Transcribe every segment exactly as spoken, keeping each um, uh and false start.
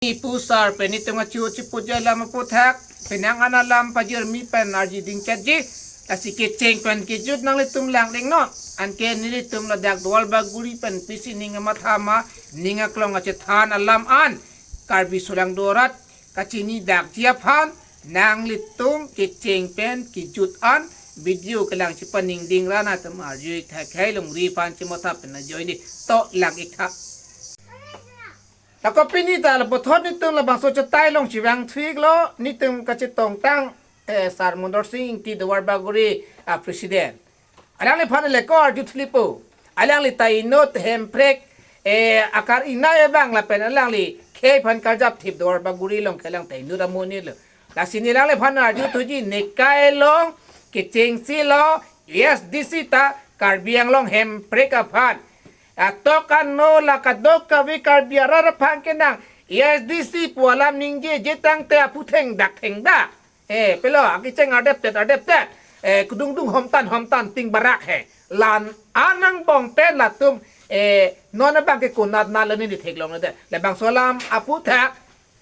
Pu sar pen itum achu chipuja alam aputhak, penang an alam pajirmi pen arji dingketji, lasi kecheng pen kejut nanglitum langdingnon. Anke nelitum ladak Duarbagori pen pisi ning amatha ma, ning aklong achethan alam an, Karbi solangdo arat kachini dakji aphan, nanglitum kecheng pen kejut an video kelang chipaningding ran atum arju-ik tha, khei longri aphan chimatha pen ajoine to lang-ik tha. Lako pini ta laputhot nelitum labangso chetai along chevang thu-iklo, nelitum kachetongtang, eh, Sar Mondor Sing Ingti Duarbagori a president. Alangliphan le ko arju thulipo. Alangli ta inut hemprek, eh, akar-i nai abang lapen alangli khei aphan karjap thip Duarbagori along kelang ta inut amonit lo. Lasi ne alangliphan arju thuji, nekai along kechengsi lo, A S D C ta Karbi Anglong hemprek aphan. Atok ano la kadokave Karbi arat aphan kenang, A S D C pu alam ningjeje tangte aphu thengdak thengdak. Eh, pilo, akecheng ardepdet ardepdet. Eh, kedungdung homtan homtan ting barak he. La-an angbong pen latum, eh, non abang ke konat na leni ni theklongledet. Labangso alam aputhak,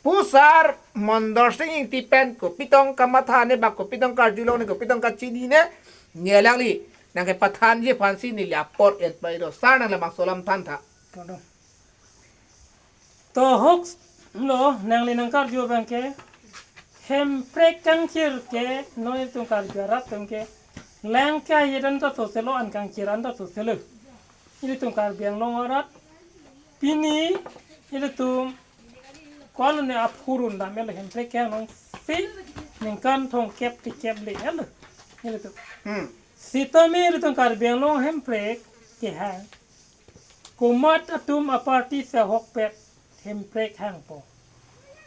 pu Sar Mondor Sing Ingti pen kopi tong kamatha ne ba kopi tong karjulong ne, kopi tong kachini ne, ne alangli nangkepathanji aphansi neli apor en pai do. Sar, nang labangso alam than tha. Todo. To ahok lo, nangli nangkarju abang ke, hemprek kangchir ke non itum Karbi arat atum ke, lang ke ayedan ta soselo, an kangchir an ta soselo. Ilitum Karbi Anglong arat, pini ilitum ko-an ne aphurun dam-etlo, hemprek ke anong si ningkan thomkep tikep le-etlo. Ilitum. Hmm. Sitame ilitum Karbi Anglong hemprek kehang, komat atum aparty si ahokpet hemprek hangpo,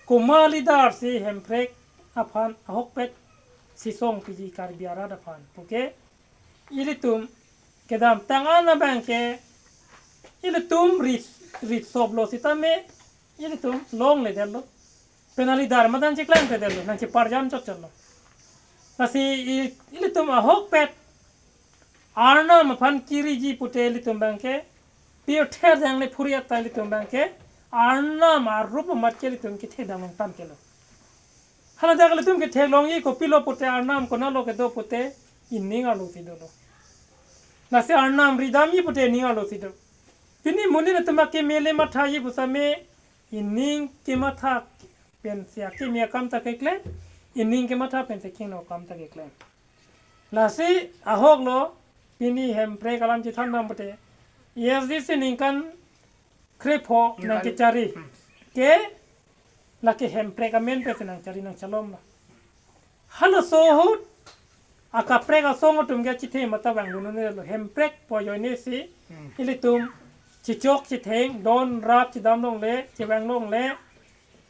komat leader si hemprek aphan ahokpet sisong piji Karbi arat aphan puke, ilitum kedamtang an abang ke ilitum rit, ritsoplo sitame ilitum longledetlo. Penang leader madan chiklang pedetlo, nangcheparjan chotchotlo. Lasi i-, ilitum ahokpet Arnam aphan kiriji pute ilitum abang ke, pirthe dang ne phuri ata ilitum abang ke, Arnam arup amat ke ilitum kethedam nangtan kelo. Hala dak ilitum ketheklongji kopilo pute, Arnam konatlo kedo pute, ining arlo si dolo. Lasi Arnam ridamji pute ining arlo si do. Pini monit atum akeme le mathaji pusitame, ining kematha pensi akeme akam ta keklem, ining kematha pensi kingno akam ta keklem. Lasi ahok lo, pini hemprek alam chethan dam pute, A S D C ningkan krepho ningkan nangkechari. Hmm. Ke lake hemprek amen pensi nangchari nangchalom lo. Halaso ahut akaprek asong atum ke chithe mata vangdun-unlo, hemprek pu ajoine si, hmm, ilitum chechok chetheng, don rat chedam longle, chevang longle,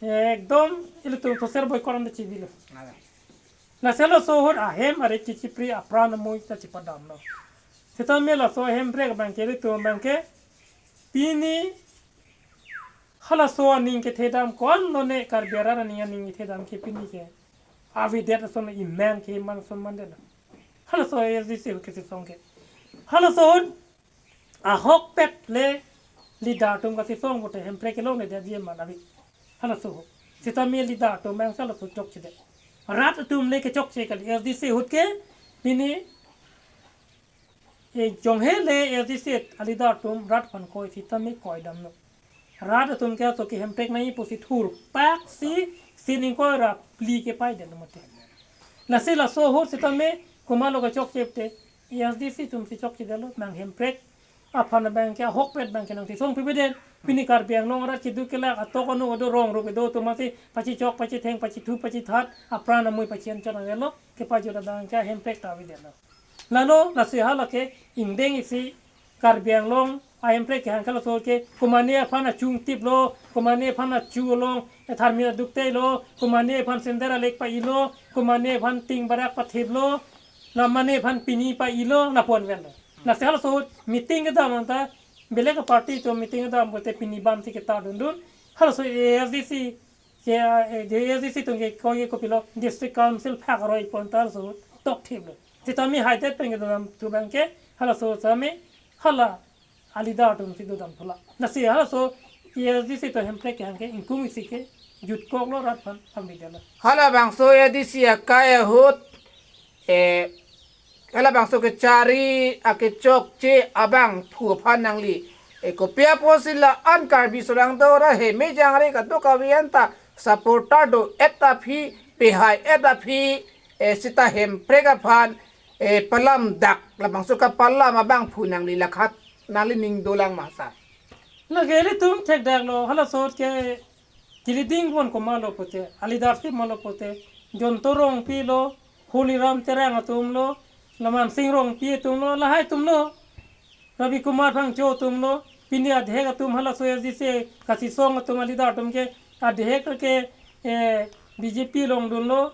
ekdom ilitum social boycott anta chibilo. Ala. Lasi halaso ahut ahem arit chichipri, apran amui ta chipadamlo. Sitame laso ahemprek abang ke ilitum abang ke pini halaso aning kethedam ko-an lo ne, Karbi arat aning, aning kethedam ke pini ke avedet ason, iman ke iman ason mandetlo. Halaso A S D C ahut kesisong ke. Halaso ahut ahokpet le leader atum kasisong pute hemprek kelongledetji ma labi. Halaso ahut. Sitame leader atum abang si halaso chokchedet. Rat atum le kechokche kali, A S D C ahut ke pini, e, jonghe le A S D C aleader atum rat aphan koi sitame koidamlo. Rat atum ke aso ke hemprek nangji pusi thurpak si, si ning koi ra phli kepaidetlo mate. Lasi laso ahut sitame komatlo kechokche pute, A S D C atum si chokchedetlo, nang hemprek aphan abang ke, ahokpet abang ke nangchisong pipedet. Pini Karbi Anglong arat keduk kelak, atok anu kedo, rong rup kedo atum si pachechok, pachetheng, pachethu, pachethat, apran amui pachian chon avelo, kepajut abang ke hemprek ta avedetlo. Lalo, lasi hala ke ingdeng isi Karbi Anglong ahemprek kehang ke laso ke, komane aphan achung tiplo, komane aphan achu along etharmi aduk teilo, komane aphan sender alek pa-ilo, komane aphan ting barak pathiplo, la mane aphan pini pa-ilo, lapu-an venlo. Lasi halaso ahut meeting kedam anta, belek aparty atum meeting kedam pute pini bam si ketardundun, halaso A S D C ke, eh, A S D C atum ke koi ke kopilo, District Council phak aroi pon ta halaso ahut tokthiplo. Sitame haidet pen kedodam thu abang ke, halaso sitame hala aleader atum si dodam thulo. Lasi halaso A S D C atum hemprek kehang ke ingkung isi ke jutkoklo, rat aphan pamvidetlo. Halabangso A D C akai ahut, eh, halabangso kechari akechokche abangphu aphan nangli, eh, kopi apotsi la-an Karbi solangdo ra heme jangre kadokave anta supporter do-et aphi, pehai-et aphi, eh, seta Hemprek aphan, eh, palamdak, labangso kapalam abangphu nangli lakhat nangli ning dolang ma sir? Lake ilitum thekdaklo, halaso ahut ke kiliding pon komatlo pute, a-leadership matlo pute, Jonto Rongpi lo, Holiram Terang atum lo, Lamansing Rongpi atum lo, lahai atum lo, Ravi Kumar Phangcho atum lo, pini adhek atum halaso A D C kachesong atum a-leader atum ke, adhek ke, eh, B J P along dunlo,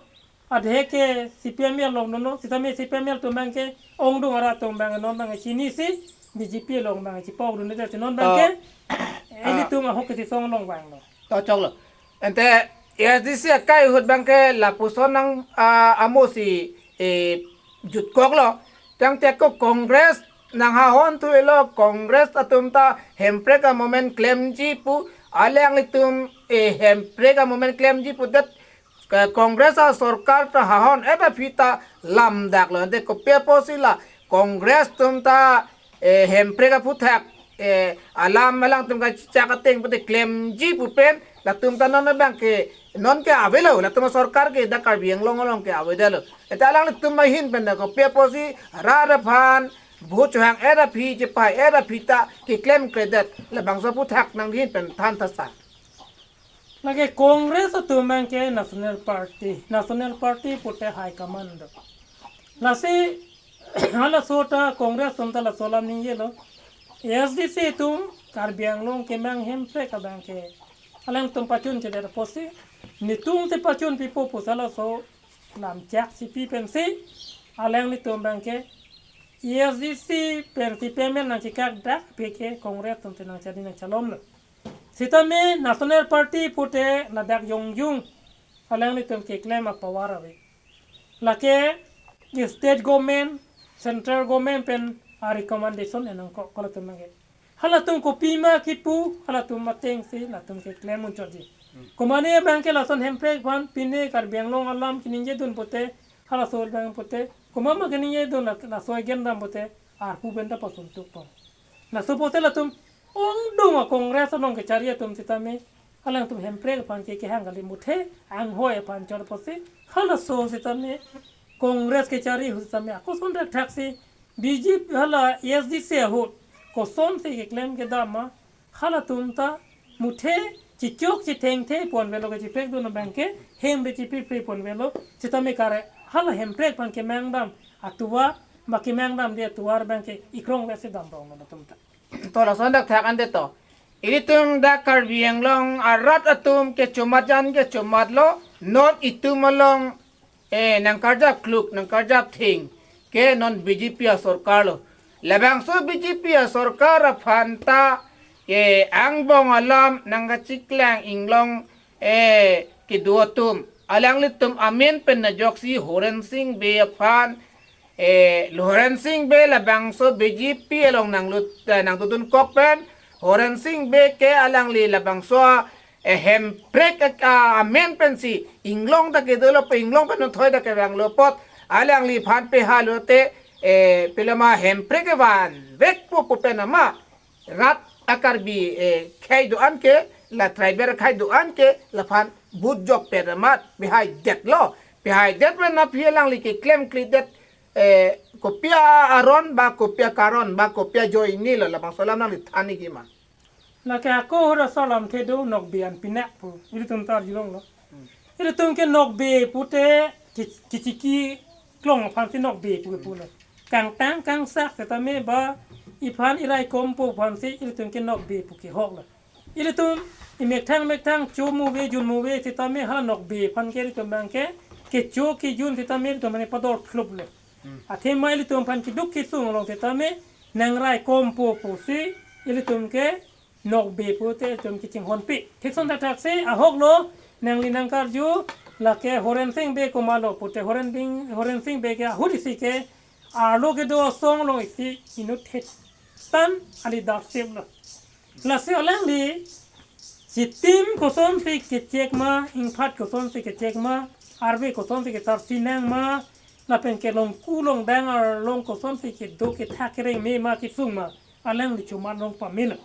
adhek ke C P M L along dunlo, sitame C P M L atum abangke ongdung arat atum abang non abang chinisi, B J P along abang chipok dunde si non abangke, ah, ilitum ahok kachesong along vanglo. To choklo. Ante A S D C akai ahut abangke lapuson nang, ah, amosi, eh, jutkoklo. Tangte ako Congress nanghahon thuilo, Congress atum ta Hemprek a-movement klemji pu, alanglitum, eh, Hemprek a-movement klemji pudet, ke Congress asorkar ta hahon-et aphi ta lamdaklo. Ante kopi apotsi la Congress atum ta, eh, Hemprek aphuthak, eh, alam alangtum kachechak ateng pute klemji pu pen, latum ta non abangke, non ke avelo, latum asorkar ke dak Karbi Anglong along ke avedetlo. Ante alanglitum ahin pen dak kopi apotsi rat aphan vote chohang-et aphi, chepahai-et aphi ta keklemkledet, labangso aphuthak nangli ahin pen than tha sir. Lake Congress atum abangke National Party, National Party pute high command do. Lasi halaso ta Congress atum ta laso alam ningjelo. A S D C atum Karbi Anglong kemang Hemprek abangke alangtum pachunchedet apotsi, netum si pachun pipo pusi laso lamchak si pi pensi, alanglitum abangke A S D C pen C P M L nangchekakdak aphi ke Congress atum si nangchadi nangchalomlo. Sitame National Party pute ladak jongjung alanglitum keklem a-power ave. Lake state government, central government pen a-recommendation enangkok halatum abangke. Halatum kopima kipu, halatum atengsi latum keklem unchotji. Komane abangke lason Hemprek aphan pine Karbi Anglong alam keningjedun pute, halaso abang pute, komat ma keningjedun la, laso agenda pute, arpu pen ta pasun tukpo. Laso pute latum ongdung a-Congress along kechari atum sitame, alangtum Hemprek aphan ke kehang kali, muthe anghoi aphan chor apotsi, halaso sitame Congress kechari ahut sitame ako ason thakthak si, B J P hala A S D C ahut kosonsi keklem kedam ma, halatum ta muthe chechok chethengthe ponvelo, kachepekdun abangke hem de chepepre ponvelo, sitame kare hala Hemprek aphan kemangdam atovar, ma kemangdamde atovar abangke ikrong vesi damronglo latum ta. To lason thakthak ante to. Ilitum dak Karbi Anglong arat atum ke chomat jan ke chomatlo, non itum along, eh, nangkarjap kluk, nangkarjap thing ke non B J P asorkar lo. Labangso B J P asorkar aphan ta, eh, angbong alam nangkachiklang inglong, eh, kedo atum. Alanglitum amen pen ajoksi Horen Sing Bey aphan, eh, Horen Sing Bey labangso B J P along nanglut, eh, nangdodun kok pen, Horen Sing Bey ke alangli labangso, eh, Hemprek, eh, amen pensi inglong ta kedolo pu, inglong pen thoi ta kevanglo apot, alangliphan pehai lote, eh, pilo ma Hemprek kevanvekpo pu pen ama rat a-Karbi, eh, khei do-an ke, la tribal khei do-an ke, laphan vote jokpet amat pehaidetlo. Pehaidet pen aphi alangli keklemkledet, eh, kopi a-aron ba, kopi akaron ba, kopi ajoinelo, labangso alam nangli than nangji ma? Lake ako ahut alam the do, Nokbe an pinak pu ilitum ta arjulonglo. Hmm. Ilitum ke Nokbe pute ki, kichiki klong aphansi Nokbe pu kepulo. Kangtang kangsak sitame ba iphan iraikompo aphansi ilitum ke Nokbe pu kehoklo. Ilitum imethang methang cho mo ave, jun mo ave sitame ha Nokbe aphan ke ilitum abangke kecho kejun sitame ilitum mane pador phluplo. Hmm. Athema ilitum aphan keduk kesung along sitame nangraikompo pusi ilitum ke Nokbe pute ilitum kachinghonpi. Thik ason thakthak si ahoklo, nangli nangkarju, lake Horen Sing Bey komatlo pute, Horen Sing, Horen Sing Bey ke ahut isi ke arlo kedo asong along isi inut het tan a-leadership lo. Lasi alangli Kitim kosonsi kechek ma, ingphat kosonsi kechek ma, arve kosonsi kecharsi nang ma, lapen kelong kulong dang arlong kosonsi kedo kethak kereng me ma kesung ma, alangli chuman long pamelo.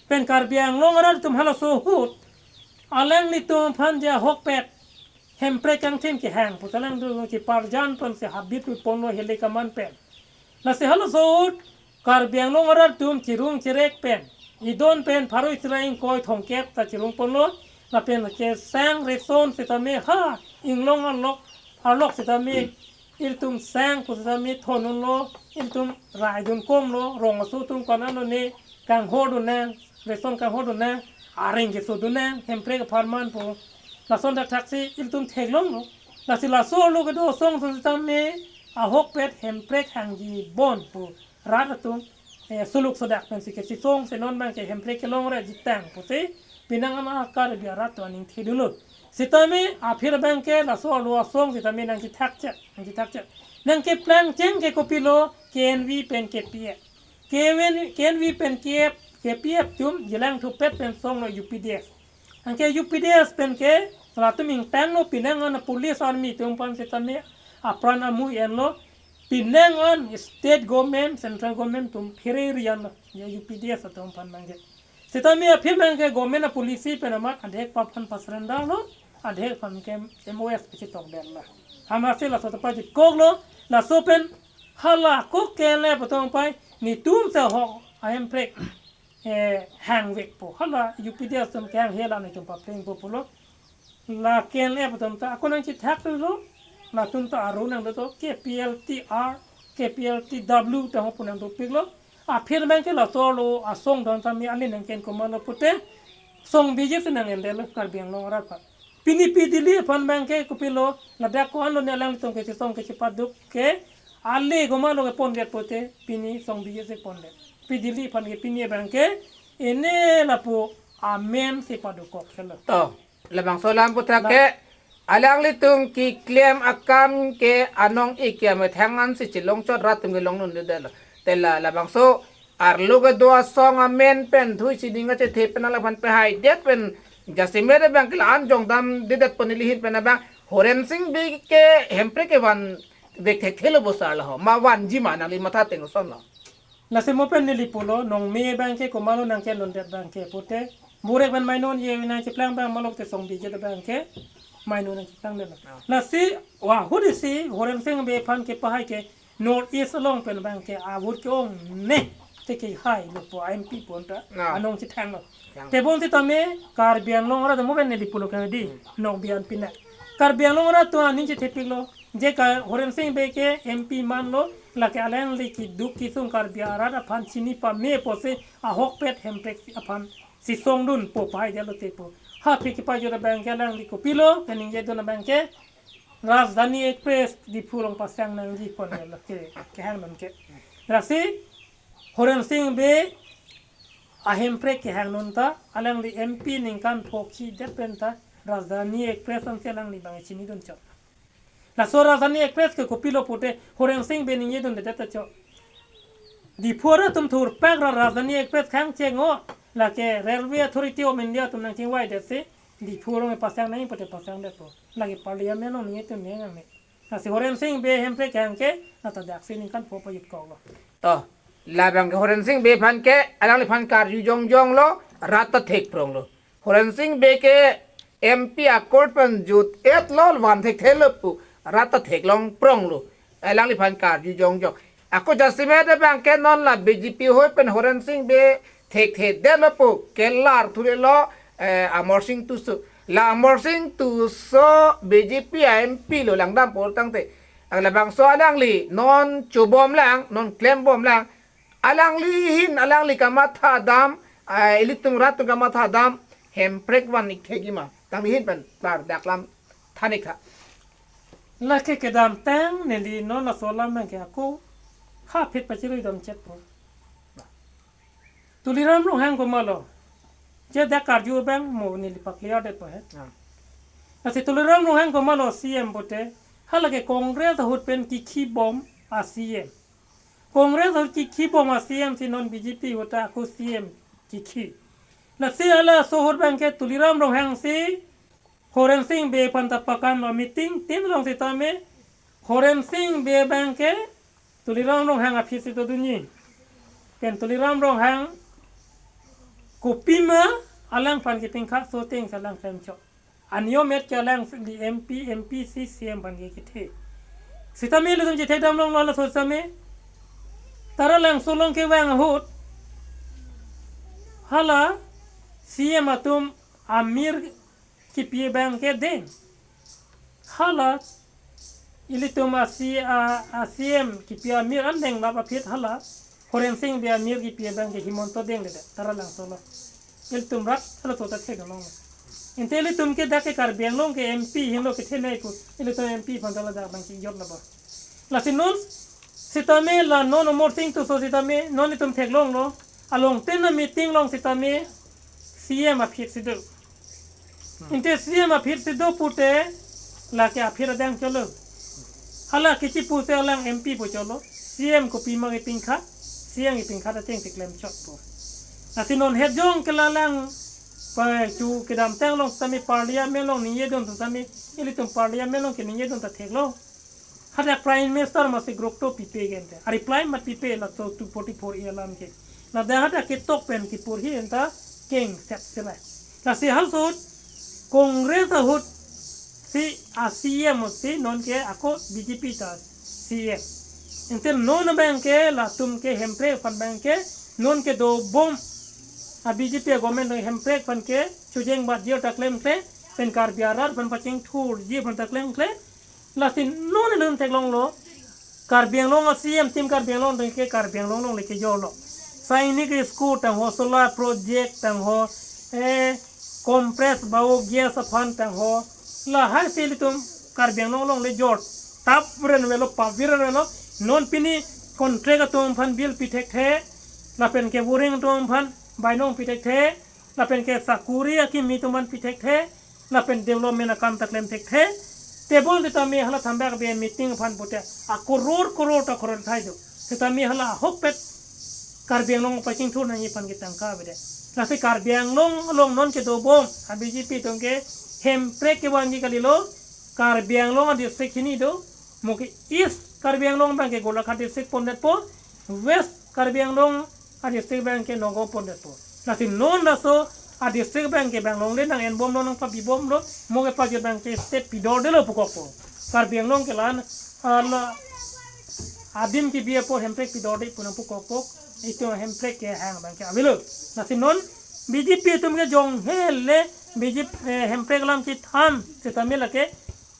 Pen Karbi Anglong arat atum halaso ahut, alanglitum aphan ja ahokpet Hemprek kangthim kehang pu ta alangtum chiparjan ponsi habit pu ponlo hile kaman pen. Lasi halaso ahut Karbi Anglong arat atum chirung chirek pen, idon pen pharo isi ra ingkoi thomkep ta chirung ponlo, lapen kesang reson sitame ha inglong arlok, arlok sitame ilitum sang pu sitame thondunlo, ilitum raidun komlo, rong aso atum konatlo ne kanghordun nang, reson kanghordun nang, areng kesodun nang, Hemprek apharman pu. Lason thakthak si ilitum theklonglo. Lasi laso arlo kedo asong ason sitame ahokpet Hemprek hangji bon pu rat atum, eh, suluk sodak pensi kechisong si non abangke Hemprek kelong ra jitang pusi penang ama Karbi arat atum aning thedunlo. Sitame aphi abangke laso arlo asong sitame nangchethakchek, nangchethakchek. Nangkeplang cheng ke kopilo, K N V pen K P F. K N V, K N V pen K P F, K P F atum jilang thupet pen songlo U P D F. Anke U P D F pen ke latum ingtanglo, penang an police army atum aphan sitame apran amu enlo, penang an state government, central government atum phere rian lo, ya U P D F atum aphan abangke. Sitame aphi abangke government a-policy pen amat adhek aphan pasurrender lo, adhek aphan ke M O S pachitokdetlo. Amatsi laso ta pajutkoklo, laso pen hala ko K L F atum aphan netum ta ahok a-Hemprek, eh, hangvekpo. Hala U P D F atum kehang hela netum paplengpo pulo. La K L F atum ta ako nangchethaklo, latum ta aro nangdoto, K P L T R, K P L T W ta ho pu nangdopiklo. Aphi abangke laso arlo asong don tame ale nangken komatlo pute, song biji si nang-endetlo Karbi Anglong arat aphan. Pini P Dili aphan abangke kopilo, ladak ko-anlo ne alanglitum kechisong kechepaduk ke, ale komatlo kepondet pute, pini song biji si pondet. P Dili aphan ke pini abangke, ene lapu amen si padukkok helo. To, labangso alam aputhak ke, alanglitum keklem akam ke anong-ik ke amethang ansi chelongchot rat atum kelongdundedetlo. Te la labangso arlo kedo asong amen pen thu isi ning kachethe pen alaphan pehaidet pen jasemet abangke la-an jongdamdedet pon, neli ahin pen abang Horensing Bey ke Hemprek kevanvek thekthelo bo sar la ho. Ma vanji ma nangli matha teng kosonlo? Lasi mo pen neli pulo, nong me abangke komatlo nangkendundet abangke pute, burek pen mainonji nangcheplang abang malok te song biji abangke mainon nangcheplangdetlo. Ah. Lasi wa ahut isi Horensing Bey aphan kepahai ke North East along pen abangke a-vote ke-ong ne te kehailo pu M P pon ta, ah, anong chethanglo. Chang. Tebon sitame Karbi Anglong arat mo pen neli pulo ke di, hmm, nong bian pina. Karbi Anglong arat atum aning chethepiklo. Je ka Horensing Bey ke M P manlo, lake alangli keduk kesung Karbi arat aphan chini pame pusi ahokpet Hemprek aphan sisongdunpo, pahaidetlo tepo. Ha aphi kepajut abangke alangli kopilo, keningjedun abangke Rajdhani Express Diphu along pasang nangji pon lo ke, kehangdun ke. Lasi Horensing Bey a-Hemprek kehangdun ta, alangli M P ningkan phokji det pen ta, Rajdhani Express ansi alangli abang chinidunchot. Laso Rajdhani Express ke kopilo pute Horensing Bey ningjedundedet ta chot. Diphu arat atum thurpak ra Rajdhani Express khang cheng-o, lake Railway Authority of India atum nangchingvaidetsi, Diphu along pasang nangji pute pasangdetpo. Lake Parliament along ningje atum ne nangne. Lasi Horensing Bey Hemprek kehang ke, la ta daksi ningkan pho pajutkoklo. To, labangke Horensing Bey aphan ke, alangliphan karju jongjonglo, rat ta thekpronglo. Horensing Bey ke M P a-court pen jut-etlo, van thekthelo pu rat ta theklongpronglo. Alangliphan karju jongjong. Ako jasemet abangke non la B J P ahoi pen Horensing Bey thekthedetlo pu kelar thurelo, eh, Amarsing Tisso. La Amarsing Tisso B J P a-M P lo, langdampo tangte. Ang labangso alangli non chobomlang, non klembomlang. Alangli ahin, alangli kamathadam, ah, ilitum rat atum kamathadam, Hemprek van-ik thekji ma. Tangli ahin pen klardak lam than-ik tha. Lake kedamtang neli non laso alam abangke ako ha aphi pachiruidam chetpo. Tuliram Ronghang komatlo? Je dak karju abang mo neli pakliardetpo he. Ah. Lasi Tuliram Ronghang komatlo C M pute? Halake Congress ahut pen kikhibom a-C M. Congress ahut kikhibom a-C M si non B J P ahut ta ako C M kikhi. Lasi halaso ahut abangke Tuliram Ronghang si Horensing Bey aphan ta pakan lo meeting tin along sitame Horensing Bey abangke Tuliram Ronghang aphi si dodunji. Pen Tuliram Ronghang kopima alangphan kepingkha so ateng si alang klemchot. Aniyom et ke alangli M P, M P si C M aphan ke kethe. Sitame ilitum chethedam longlo halaso sitame. Taralangso along kevang ahut hala C M atum amir kipi abangke deng. Hala ilitum a C, a, a C M kipi amir an deng lap aphi hala Horensing Bey amir kipi abangke Himanta Deng le taralangso along. Ilitum rat halaso ta thek along. Ante ilitum ke dak ke Karbi Anglong ke M P henlo kethenei pu ilitum M P aphan ta ladak abangke jot laba. Lasi non sitame la non Amarsing Tisso sitame non itum theklonglo. Along tin a meeting along sitame C M aphi si do. Ante C M aphi si do pute lake aphi adang cholo. Hala kichi pute alang M P pu cholo. C M kopima kepingkha, C M kepingkha ateng si klemchot pu. Lasi non het jong ke la alang pa chu kedamtang along sitame parliament along ningjedun sitame ilitum parliament along ke ningjedun ta theklo. Hadak Prime Minister masi grokto pipe ke ante. A reply mat pipe la to two forty-four A alam ke. Ladak hadak ketok pen kiporhi anta keng sep sila. Lasi halaso ahut Congress ahut si a C M si non ke ako B J P ta C M. Ante non abangke latum ke Hemprek aphan abangke non kedobom a B J P government Hemprek aphan ke chojeng bat jir ta klemkle pen Karbi arat aphan pachingthurji aphan ta klemkle. Lasi non ilitum theklonglo. Karbi Anglong a C M tim Karbi Anglong ateng ke Karbi Anglong along le kejorlo. Sainik school tangho, solar project tangho, eh, compressed biogas aphan tangho. Lahai si ilitum Karbi Anglong along le jor. Tap viren velo, pap viren velo. Non pini contract atum aphan bill pi thekthe. Lapen ke boring atum aphan bainong pi thekthe. Lapen ke sakuri akimi atum aphan pi thekthe, lapen development akam ta klem thekthe. Tebon sitame hala thambak be meeting aphan pute a koror koror ta koror thai do. Sitame hala ahokpet Karbi Anglong pachingthur nangji aphan ke tangka avedet. Lasi Karbi Anglong along non kedobom a B J P atum ke Hemprek kevanji kalilo. Karbi Anglong a district hini do. Mo ke East Karbi Anglong abangke Golaghat district pondetpo, West Karbi Anglong a district abangke Nagaon pondetpo. Lasi non laso a district abangke bang longle nang-enbomlo, nangpabibomlo, mo ke pajut abangke state pidordelo pukokpo. Karbi Anglong ke la-an, ah, la, adim kebi apor Hemprek pidorde pu nangpukokpo. Itum Hemprek kehang abangke avelo. Lasi non B J P atum ke jong hele B J P, eh, Hemprek alam chethan sitame lake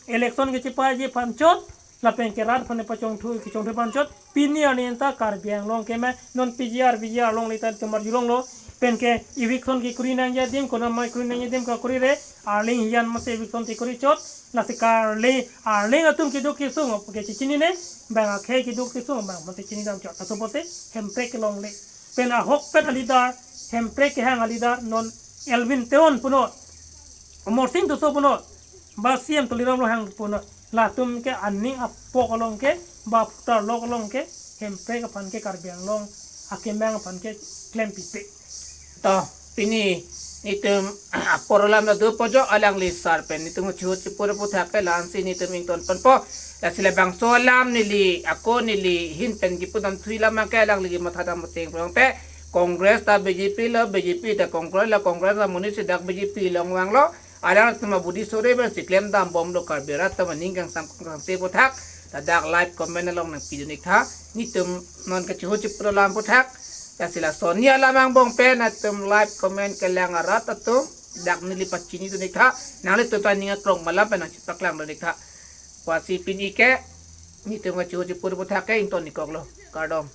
election kechepaji aphan chot, lapen ke rat aphan pachongthu, kechongthu aphan chot, pini arni anta Karbi Anglong ke ma non P G R, V G R along le ta tumar julonglo, pen ke eviction kekuri nangji adim, konat ma kuri nangji adim kakurire, arleng hiyan masi eviction kekuri chot, lasi karle, arleng atum keduk kesung, ke chechinine, bang akhei keduk kesung, bang masi chinidam chot, laso pulote Hemprek kelongle, pen ahokpet a leader, Hemprek kehang a leader, non Elwin Teron punon, Amarsing Tisso punon, ba C M Tuliram Ronghang punon, latum ke aning apok along ke, ba phutar lok along ke, Hemprek aphan ke Karbi Anglong akemang aphan ke klempipe. To, pini netum apor alam ta do pojok, alangli sar pen netum chehut chepur aputhak ke la-an si netum ington ponpo. Lasi labangso alam neli, ako neli ahin pen kipudam thui alam ke alangli mathadam ateng pulote Congress ta B J P lo, B J P ta Congress lo, Congress amonit si dak B J P along vanglo. Alang atum abudi sore pensi klemdambomlo, Karbi arat atum aning kangsam kangsam te aputhak. Ladak like comment along nangpidun iktha. Netum non kachehut chepur alam aputhak. Lasi lason ni alam angbong pen netum like comment kelang arat atum dak neli pachinidun iktha. Nanglitum ta ning aklong malam pen nangchepaklangdun iktha. Pusi pini ke netum kachehut chepur aputhak ke ington ikoklo. Kardom.